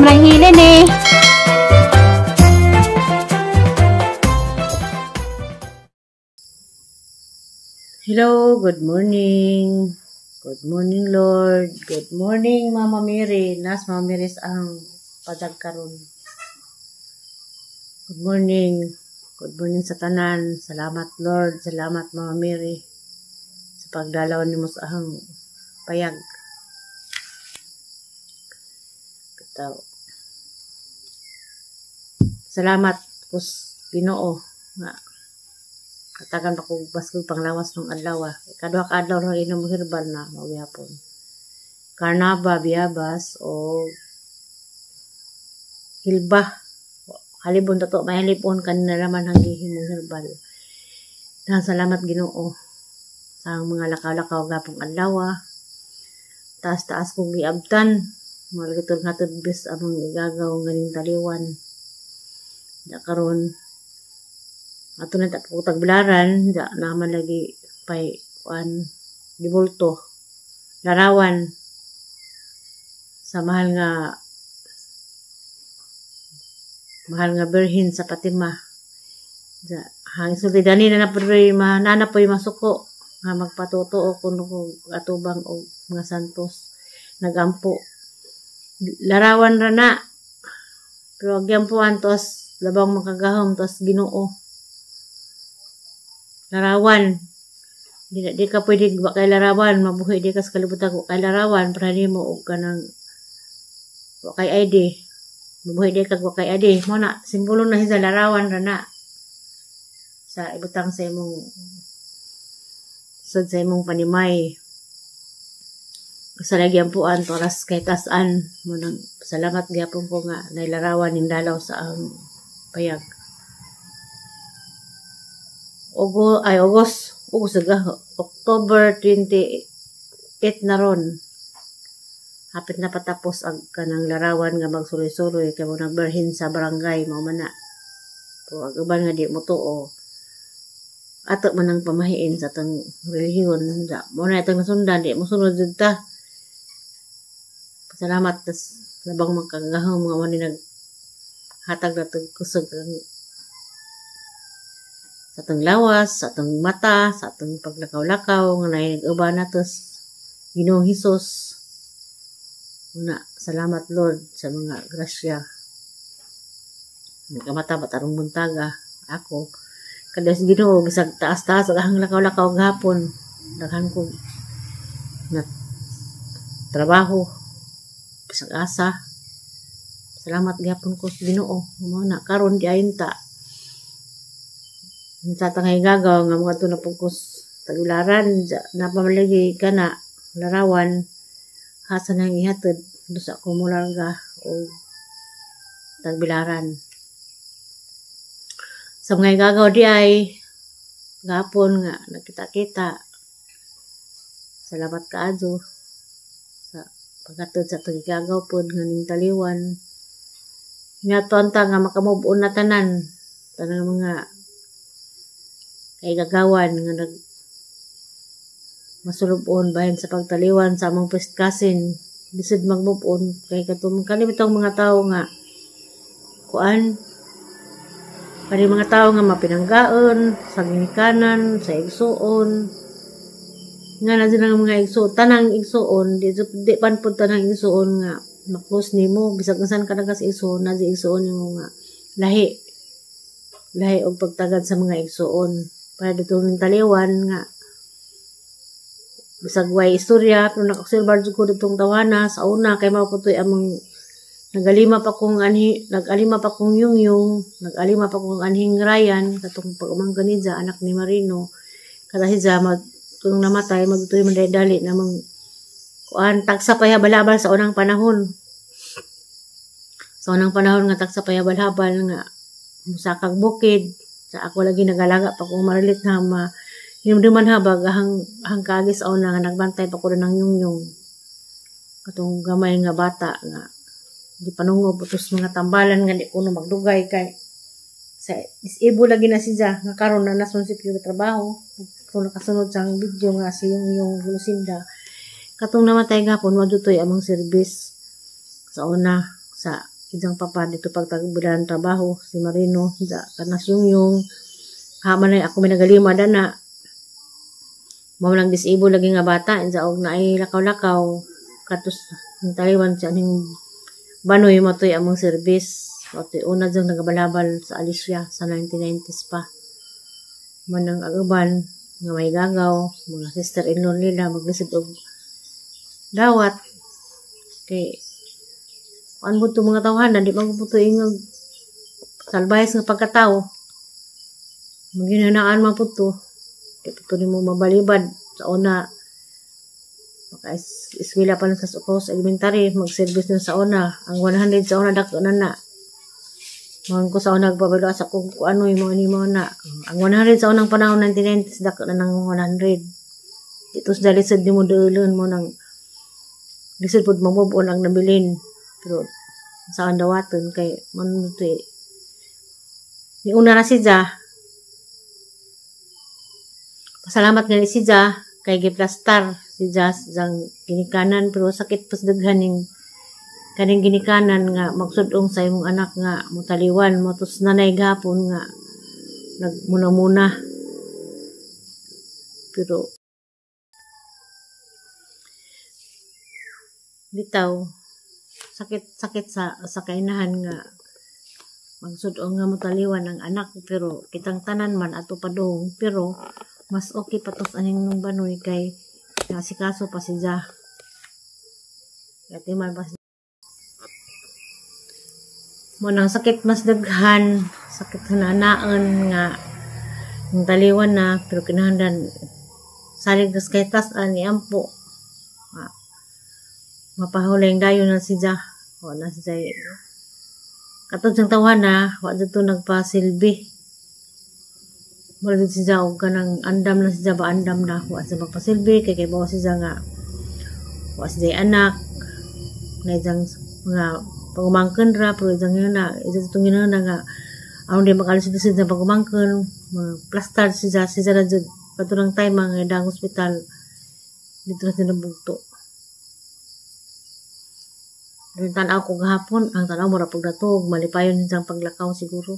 Rang Hilene. Hello, good morning. Good morning, Lord. Good morning, Mama Mary. Nas Mama Mary ang padag karon. Good morning. Good morning sa tanan. Salamat, Lord. Salamat, Mama Mary, sa pagdalaw nimo sa ahang payag. Bitaw. Salamat kus Ginoo nga katagan ako baskog panglawas ng adlaw. Ikaduha ka adlaw ra inom herbal na mao gihapon. Karnaba, biyabas o hilba. Halibon to may halibon kanina naman ang gihimong herbal. Daghang salamat Ginoo sa mga lakaw-lakaw gapong adlaw. Taas-taas kong giabtan. Mga ngatod bis among igagaw ganing taliwan. Da karon ato na ta tagbilaran, da naman lagi pay kuan dibulto larawan sa mahal nga Birhen sa Fatima. Da hang sulti dani na napoy manana poy masuko nga magpatotoo kuno ko atubang og mga santos nagampo. Larawan ra na. Pero agyampuan tos labang makagahom tos Ginoo. Larawan. Di ka pwede wa kay larawan, mabuhi di ka sa kalibutan wa kay larawan para nimo og kanang wa kay ID. Mabuhi di ka wa kay ID. Mo na simbolo na siya larawan ra na. Sa ibutang sa imong sud sa imong panimay. Sa lagi ampuan toras kay tasan mo nang salamat gyapon ko nga nailarawan ning dalaw sa ang payag. Ogo ay August, August ga October 28 na ron. Hapit na patapos ang kanang larawan nga magsuroy-suroy kay mo nagberhin sa barangay mao man na. Pero ang uban nga di mo tuo. Ato man ang pamahiin sa atong relihiyon. Mo na itong nasundan, di mo sunod jud ta. Salamat tas labang magkagahom nga mo ni naghatag na itong kusog ang sa atong lawas, sa atong mata, sa atong paglakaw-lakaw, nga nag-uban na tos Ginoong Hesus. Una, salamat Lord sa mga grasya. Nagkamata ba tarong buntaga ako. Kada sa Ginoo bisag taas-taas ang lakaw-lakaw gahapon. Daghan ko na trabaho bisag asa. Salamat gihapon ko sa Ginoo. Mao na karon di ayon ta. Sa tangay gagaw nga mga to na pugkos tagularan napamalagi kana larawan hasa nang ihatod do sa kumularga o tagbilaran. Sa mga gagaw di ay gapon nga nakita-kita. Salamat kaadyo sa paghatod sa tagigagaw pod nga ning taliwan. Hinatuan ta nga makamove on na tanan tanang mga kaigagawan nga nag masulubon bahin sa pagtaliwan sa among first cousin. Lisod mag-move on kay katong kalimitong mga tawo nga kuan kani mga tawo nga mapinanggaon sa ginikanan, sa igsuon. Nga na sila nga mga igsuon, tanang igsuon, di pan pud tanang igsuon nga maklose nimo bisag unsan ka sa igsuon, na di igsuon nimo nga lahi. Lahi og pagtagad sa mga igsuon. Para dito ning taliwan nga bisag way istorya pero nakaobserbar jud ko ditong tawana sa una kay mao putoy among nagalima pa kong anhi, nagalima pa kong yung nagalima pa kong anhing Ryan katong pag-umangkon ni Ja, anak ni Marino kada si Ja mag kung namatay magtuoy man dali namang kuan tagsa pa balabal sa unang panahon. Sa unang panahon nga tagsa pa balabal nga musakag bukid sa ako lagi nagalaga pa kung marilit na ma hinumduman habag ahang kaagis sa una nga nagbantay pa ko ng yung katong gamay nga bata nga di panungob utos mga tambalan nga di kuno magdugay kay sa disable lagi na siya nga karon na nasa munisipyo trabaho kung nakasunod sa video nga si yung Lucinda katong namatay gapon madutoy among service sa una sa Ijang papa dito pagtagbilan trabaho si Marino ja kanas yung haman ay ako may nagalima dana mao lang disable lagi nga bata ja og naay lakaw-lakaw katos ang taliwan siya ning banoy matoy among service matoy una jang nagabalabal sa Alicia sa 1990s pa manang ang uban nga may gagaw mga sister-in-law nila maglisod og dawat kay kuan mo mga tawhana di man ko ingag salbayas nga pagkatao maginanaan man po to di po to nimo mabalibad sa una maka eskwela pa lang sa Sukos Elementary mag-service na sa una ang 100 sa una dako na na mga ko sa una nagpabalo sa kung ano yung mga nimo na ang 100 sa unang panahon 1990s dako na ng 100 dito sa lisod nimo dulon mo nang lisod pud mamove on ang nabilin pero saan dawaton kay man to eh. Ni una na si Ja. Pasalamat nga ni si Ja kay giplastar si Ja jang ginikanan pero sakit pas daghan ning kaning ginikanan nga magsudong sa imong anak nga mutaliwan mo tos nanay gapon nga nagmuna-muna pero bitaw sakit sakit sa kainahan nga magsud-ong nga motaliwan ang anak pero kitang tanan man ato padung pero mas okay pa tos aning nung banoy kay nasikaso pa si Ja. Kaya man pa mo nang sakit mas daghan sakit hananaan nga ang taliwan na pero kinahanglan salig kas kay tas-an ni ampo mapahulay dayon na si Ja. Wa na si Ja. Katong siyang tawana, wa jud to nagpasilbi. Mura jud si Ja og kanang andam na si Ja ba andam na wa siya magpasilbi kay kay bawa si Ja nga wa si Ja anak na ijang mga pagumangkon ra pero ijang yun na ija itong yun na nga aron di makalis sa pagumangkon mga plastar si Ja na jud kato time mga dang ospital dito na siya nabugto. Yung tanaw ko gahapon, ang tanaw mo pag natug, malipayon siyang paglakaw siguro.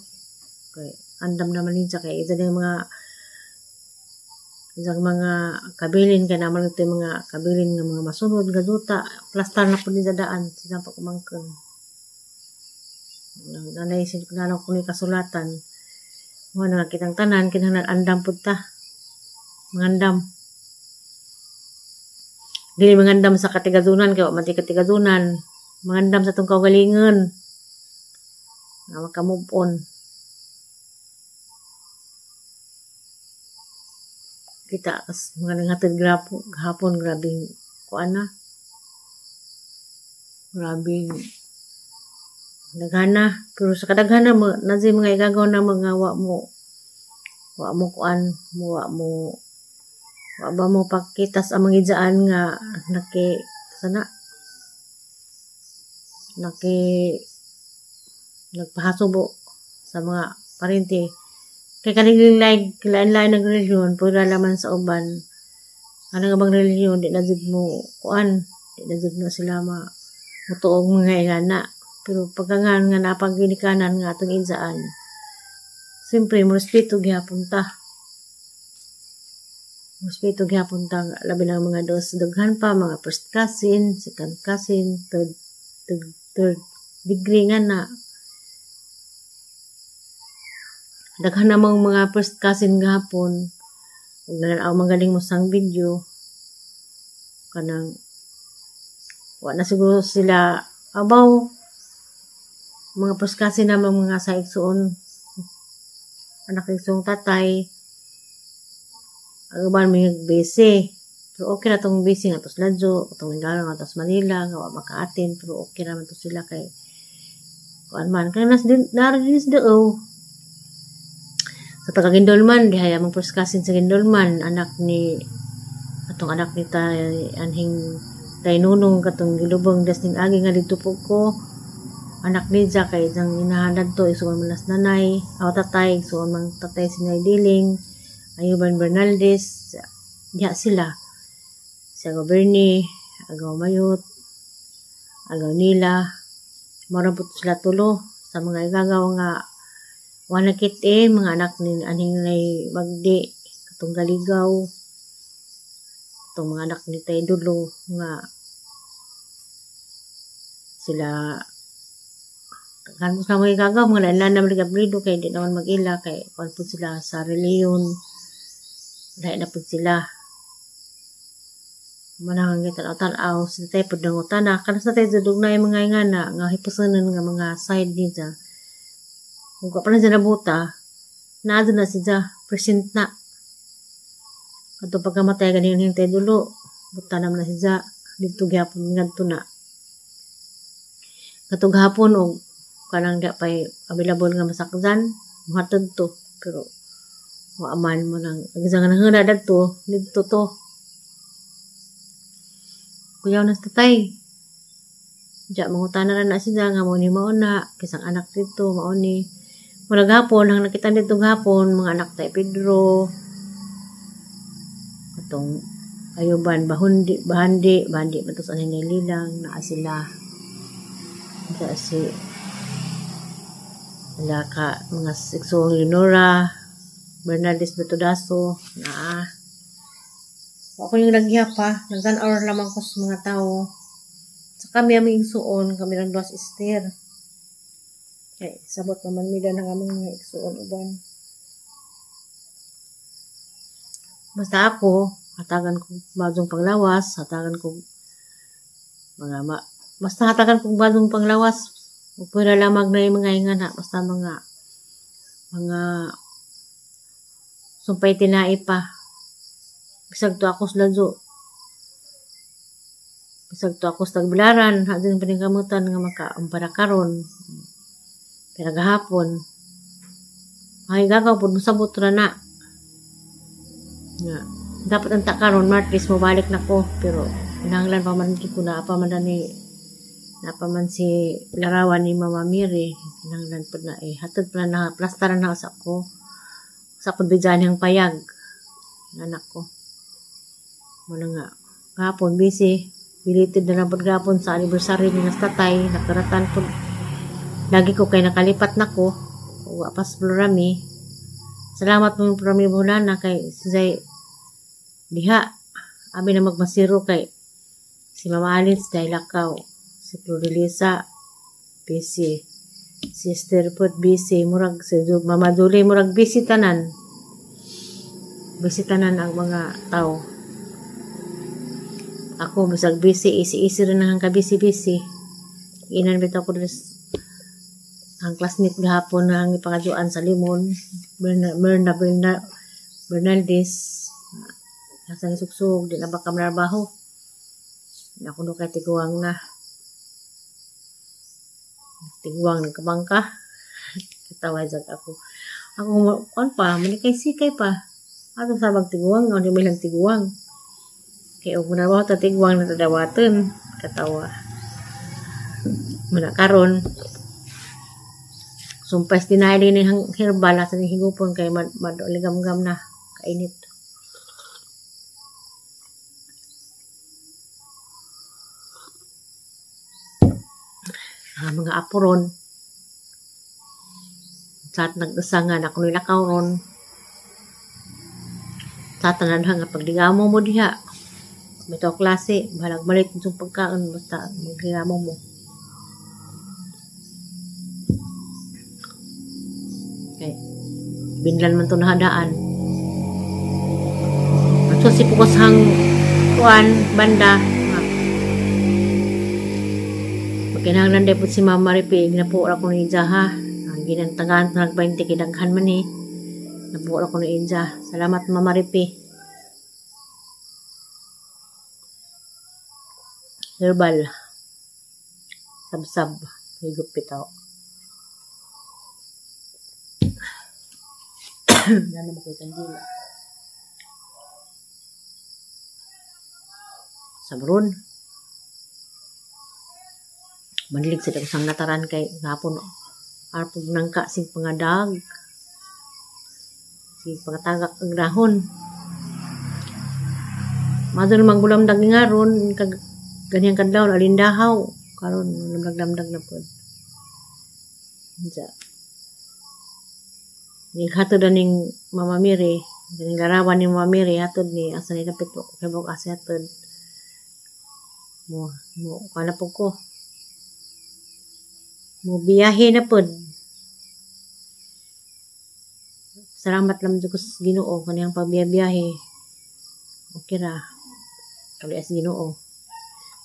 Kay andam naman niya kay isa yung mga isang mga kabilin kay naman ito yung mga kabilin nga mga masunod nga duta, plastar na po niya daan siyang pagkumangkon. Nanay nanay ko ni kasulatan. Mo na kitang tanan kinahanglan andam pud ta. Mangandam. Dili mangandam sa katigadunan kay wa man ti katigadunan. Mangandam sa itong kaugalingon nga maka-move on. Kita kas mga nanghatid gahapon grabing kuan na. Grabing daghana pero sa kadaghana na mga igagaw na mga wa mo kuan wa mo wa ba mo pakitas ang mga ijaan nga naki sana naki nagpahasubo sa mga parente kay kaning like lain-lain ng relihiyon pwede laman sa uban ano nga bang relihiyon di na jud mo kuan di na jud na sila ma mutuog mga ingana pero pagka nga nga napaginikanan nga atong insaan siyempre mo respeto gihapon ta respeto gihapon ta labi na mga dos daghan pa mga first cousin, second cousin, third degree nga na daghan namang mga first cousin gahapon ug nananaw magaling mo sang video kanang wa na siguro sila abaw mga first cousin namang mga sa igsuon anak igsuong tatay ang uban may busy pero okay na tong busy nga tos Ladyo atong Mindanao nga tos Manila nga wa maka-attend pero okay naman to sila kay kuan man kay nas din nara din sa dao sa taga Gindulman dihaya mong first cousin sa Gindulman anak ni atong anak ni tay anhing tay nunong katong gilubong das ning agi nga didto po ko anak ni Ja kay jang inahan to isuon man nas nanay aw tatay isuon man tatay si Nay Diling Ayuban Bernaldez diha sila sa Agaw Bernie, Agaw Mayot, Agaw Nila, Mao po sila tulo sa mga igagaw nga wala kit mga anak ni aning nay Magdi katong Galigaw, katong mga anak ni Tay Dulo nga sila kan sa mga igagaw mga lain na mga apelyido kay di naman mag-ila kay kuan po sila sa reliyon, lahi na po sila. Manang gitanaw-tanaw sa tay pud nangutana kanang sa tay dugna mga ingana nga hipusanan nga mga side niya. Kung ka pa na siya nabuta, naa na siya present na. Kadto pagkamatay ganin hintay dulo, buta naman na siya didto gyapon ngadto na. Katong gahapon og kanang di pay available nga masakdan, muhatod to pero wa man mo nang ang nga dadto didto to. Kuyaw na sa tatay. Diya, mangutana na na siya nga mao ni mauna, kisang anak dito, mao ni. Muna gahapon, ang nakita dito gahapon, mga anak tay Pedro, katong ayuban, bahundi, bahandi, bahandi, matos ano ni Lilang, naa sila. Diya si, sila ka, mga siksuong Leonora, Bernaldez Betodaso, naa. Ako yung nagyap ha, nagtan-hour lamang ko sa mga tao. Sa kami aming igsuon, kami lang duwas Esther. Kay sabot naman mida ng aming mga igsuon uban. Basta ako, hatagan ko bagong panglawas, hatagan ko mga basta hatagan ko bagong panglawas. Ug pwera lamang na yung mga ingana, basta mga sumpay tinai pa. Bisag to ako sa ladyo. Bisag to ako sa tagbilaran, hadin paningkamutan nga makaumpara karon. Pero gahapon, ay gagaw po, musabot na na. Nga, dapat ang karon Martes, mabalik na ko. Pero, kinahanglan pa man ko na, pa man ni, na pa man si larawan ni Mama Mary. Kinahanglan po na hatod pa na, plastaran na sa ko. Sa pagbijahan ng payag. Anak ko. Muna nga, gahapon, busy. Belated na lang po gahapon sa anniversary ni tatay. Nakaratan po. Lagi ko kay nakalipat na ko. Wa pas Florami. Salamat mo Florami Bulana kay si Zay diha. Abi na magmasiro kay si Mama Alice dahil lakaw. Si Florelisa busy. Si Esther po busy. Murag si Mama Duli murag busy tanan. Busy tanan ang mga tao. Ako bisag busy, easy-easy rin ang ka-busy-busy. Inan bitaw ko diri ang classmate gahapon na ang ipangaduan sa Limon, Myrna Bernaldez, nasa sugsug, di na baka manarbaho. Ako no kay tiguang na. Tiguang ng kabangka. Katawa jag ako. Ako, kuan pa, manikay sikay pa. Ato sa magtiguang, ang di mo ilang tiguang. Kaya og manarbaho ta tiguang na tadawaton. Katawa. Muna karon. Sumpes dinahili ni herbal sa higupon kay madoligam-gam na kainit. Mga aporon. Sa nagdasangan ako nila kauron. Sa tanan nga pagdigamo mo diha. Bitaw klase, bahalag malit itong pagkaon basta magdigamo mo. Okay. Binlan man to nahadaan. At so si Pukos hang kuan banda. Pagkinahanglan day po si Mama Ripi, ginapuor ako ni Ija ha. Ang ginantagaan sa nag-20 kidaghan man eh. Napuor ako ni Ija. Salamat Mama Ripi. Herbal. Sabsab. Higup bitaw. Gano'n mo kayo kandila. Sabron. Manlig sa dagosang nataran kay gapon. Arpog nangka sing pangadag. Sing pangatagak ang dahon. Madon magbulamdag nga ron kag ganyang kadlaw alindahaw karon lamdag-lamdag na pod. Unsa. Nighatod aning Mama Mary, ganing larawan ni Mama Mary hatod ni asa ni dapit ko kay bug asa hatod. Mo mo kana po ko. Mo biyahe na pod. Salamat lang jud ko sa Ginoo kaniyang pagbiyahe. Okay ra. Kali sa Ginoo.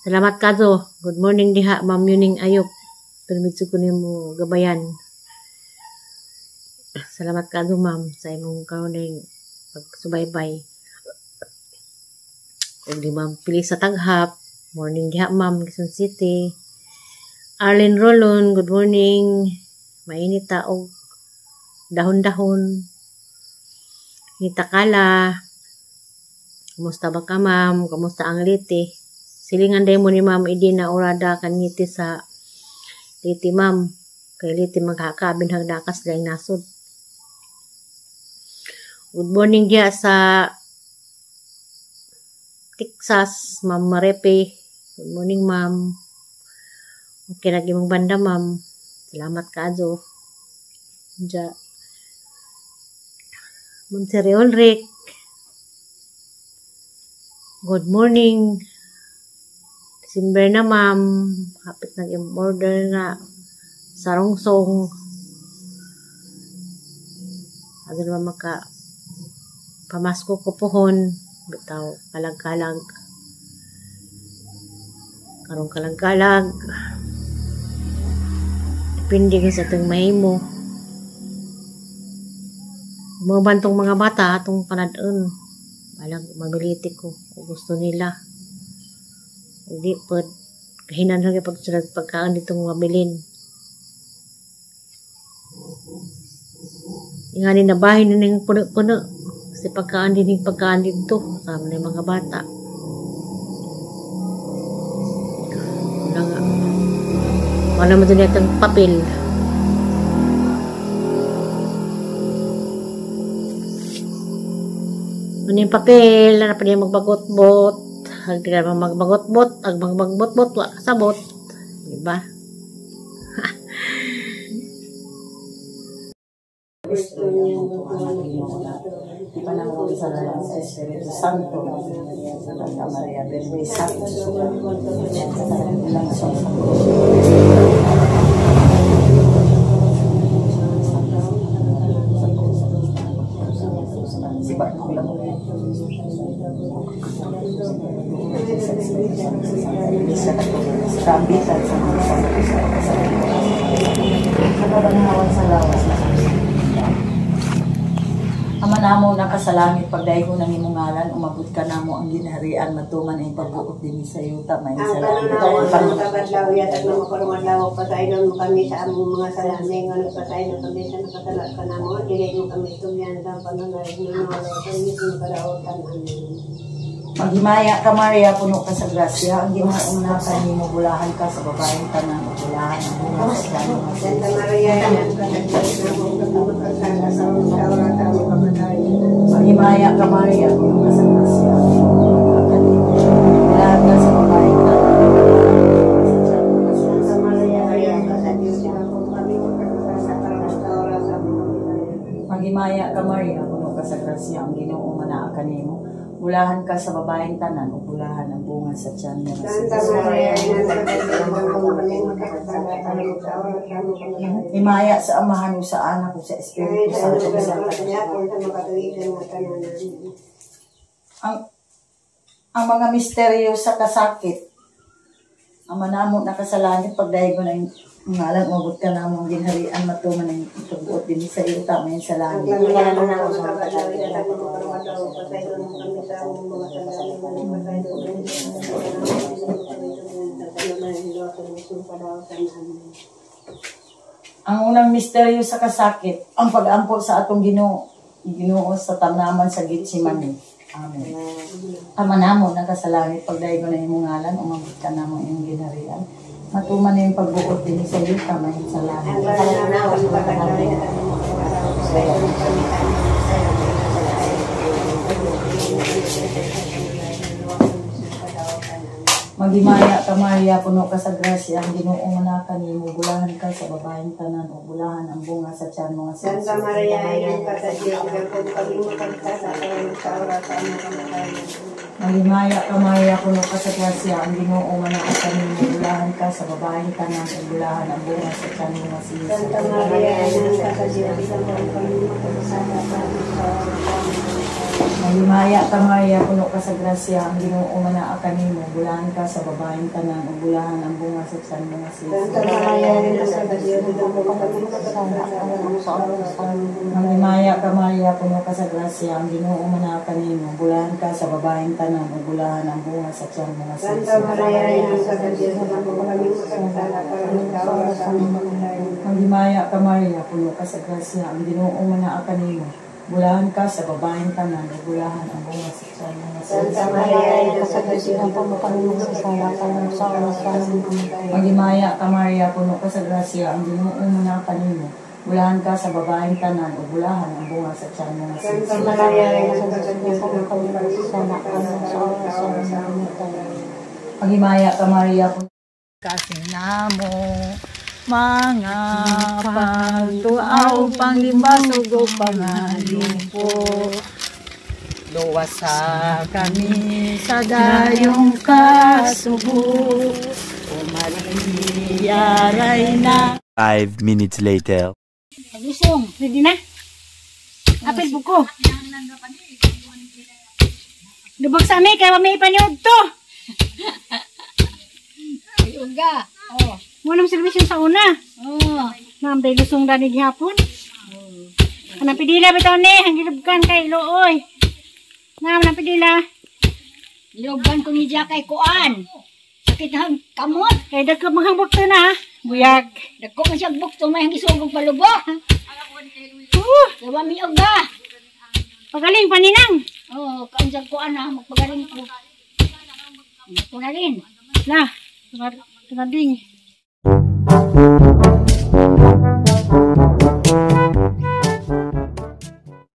Salamat kazo. Good morning diha Ma'am Yuning Ayop. Permit ko nimo gabayan. Salamat kazo ma'am sa imong kauning pagsubaybay. Ug di ma'am pili sa taghap. Morning diha ma'am, Quezon City. Arlene Rolon, good morning. Mainit ta og dahon-dahon. Nita Kala. Kumusta ba ka ma'am? Kumusta ang Leyte? Silingan day mo ni ma'am Edina Orada kaniti sa Leyte ma'am. Kay Leyte magkakabin hagdakas laing nasod. Good morning diha sa Texas, Ma'am Marepe. Good morning, ma'am. Okay lagi mong banda, ma'am. Salamat kaayo. Diya. Ma'am Sir Ulrich. Good morning. December na, ma'am. Hapit nag-order na sarongsong. Ano naman maka pamasko ko pohon. Bitaw, kalag-kalag. Karong kalag-kalag. Depende kung sa itong mahimo. Mga bantong mga bata, atong panadon. Alang, mamiliti ko. Kung gusto nila. Hindi po. Kahinan lang yung pagsunod pagkaan ditong mabilin. Nga ni nabahin na yung puno-puno. Kasi pagkaan din yung pagkaan dito. Sama na yung mga bata. Wala nga. Wala mo din itong papel. Ano yung papel? Ano pa niya magbagot-bot? Ag di ka naman magbagot-bot. Ag magbagot-bot. Wa kasabot. Diba? Sa Espiritu Santo, Santa Maria, Virgen Santa, Ama namo nakasalangit, pagdaygo ng imong ngalan, umabot ka namo ang ginharian, matuman ang pagbuot dinhi sa yuta, may Ang sa tanan langit. namo kabadlaw yatag na makarungan pasaylo mo kami sa among mga salamin, nga nagpasaylo kami sa nakasala kanamo, dili mo kami tugyan sa panunay ng mga kami sa amin. Maghimaya ka Maria, puno ka sa grasya, ang Ginoo na kanimo, bulahan ka sa babaeng tanan, ug bulahan ang bunga sa tiyan mo. Santa Maria, inang ka sa Diyos namo, makasala sa oras sa among kamatayon. Maghimaya ka Maria, puno ka sa grasya, ang Ginoo na kanimo, bulahan ka sa babaeng tanan, ug bulahan ang bunga sa tiyan mo. Santa Maria, inang ka sa Diyos namo, kami makasala sa oras sa among kamatayon. Maghimaya ka Maria, puno ka sa grasya, ang Ginoo manaa kanimo, bulahan ka sa babaeng tanan, ug bulahan ang bunga sa tiyan mo. Santa Maria, inang ka sa Diyos namo, kami makasala sa oras sa among kamatayon. Himaya sa Amahan ug sa Anak ug sa Espiritu Santo. Ang mga misteryo sa kasakit. Ama namo nakasalangit, pagdaygo ng ngalan, umabot ka namo ang ginharian, matuman ang pagbuot dinhi sa yuta, may sa langit. Ang unang misteryo sa kasakit, ang pag-ampo sa atong Ginoo, Ginoo sa tanaman sa Gethsemane. Amen. Ama namo nakasalangit, pagdaygo na imong ngalan, umabot ka namo imong ginharian, matuman na yung pagbuot dinhi sa yuta, may sa langit. Maghimaya ka, Maria, puno ka sa grasya, ang Ginoo manaka nimo, bulahan ka sa babaeng tanan ug bulahan ang bunga sa tiyan mo nga si Santa Jesus. Maria, inang ka sa Diyos, dagko kami makasala karon sa oras sa among kamatayon. Maghimaya ka, Maria, puno ka sa grasya, ang Ginoo manaka nimo, bulahan ka sa babaeng tanan ug bulahan ang bunga sa tiyan mo nga si Jesus. Santa Maria, inang ka sa Diyos, dagko kami makasala karon sa oras sa among kamatayon. Maghimaya ka, Maria, puno ka sa grasya, ang Ginoo manaa kanimo, bulahan ka sa babaeng tanan ug bulahan ang bunga sa tiyan mo nga si Jesus. Santa Maria, inang ka sa Diyos, dagko kami makasala karon sa oras sa among kamatayon. Maghimaya ka, Maria, puno ka sa grasya, ang Ginoo manaa kanimo, bulahan ka sa babaeng tanan ug bulahan ang bunga sa tiyan mo nga si Santa Jesus. Maria, inang ka sa Diyos, dagko kami makasala karon sa oras sa among kamatayon. Maghimaya ka, Maria, puno ka sa grasya, ang Ginoo manaa kanimo, bulahan ka sa babaeng tanan ug bulahan ang bunga sa tiyan mo nga si Santa Jesus. Maria, inang ka sa Diyos, dagko kami makasala karon sa oras sa among kamatayon. Maghimaya ka, Maria, puno ka sa grasya, ang Ginoo manaa kanimo, bulahan ka sa babaeng tanan ug bulahan ang bunga sa tiyan mo nga si Santa Jesus. Maria, inang ka sa Diyos, dagko kami makasala karon sa oras sa among kamatayon. Maghimaya ka, Maria, puno kasi namo mga pagtuaw panglimbasog o pangalumpo. Luwasa kami sa dayong kasubo. O Maria, Reyna. 5 minutes later. Lusong, ready na? Apil buko. Lubog sa ami, kaya may ipaniod to. Uga. Oh. Muna servisyo sa una. Oh. Naambay lusong dani gihapon. Anang pidila bitaw ni, ang gilubkan kay looy. Nam nang pidila. Nilugan ko ni Jack kay kuan. Sakit ang kamot. Kay dagko manghambok to na. Buyag. Dagko man siya bukto may ang isugong palubo. Gawa mi uga. Pagaling paninang. Oh, kaan siya kuan ha, magpagaling ko. Ito na rin. La, tunading.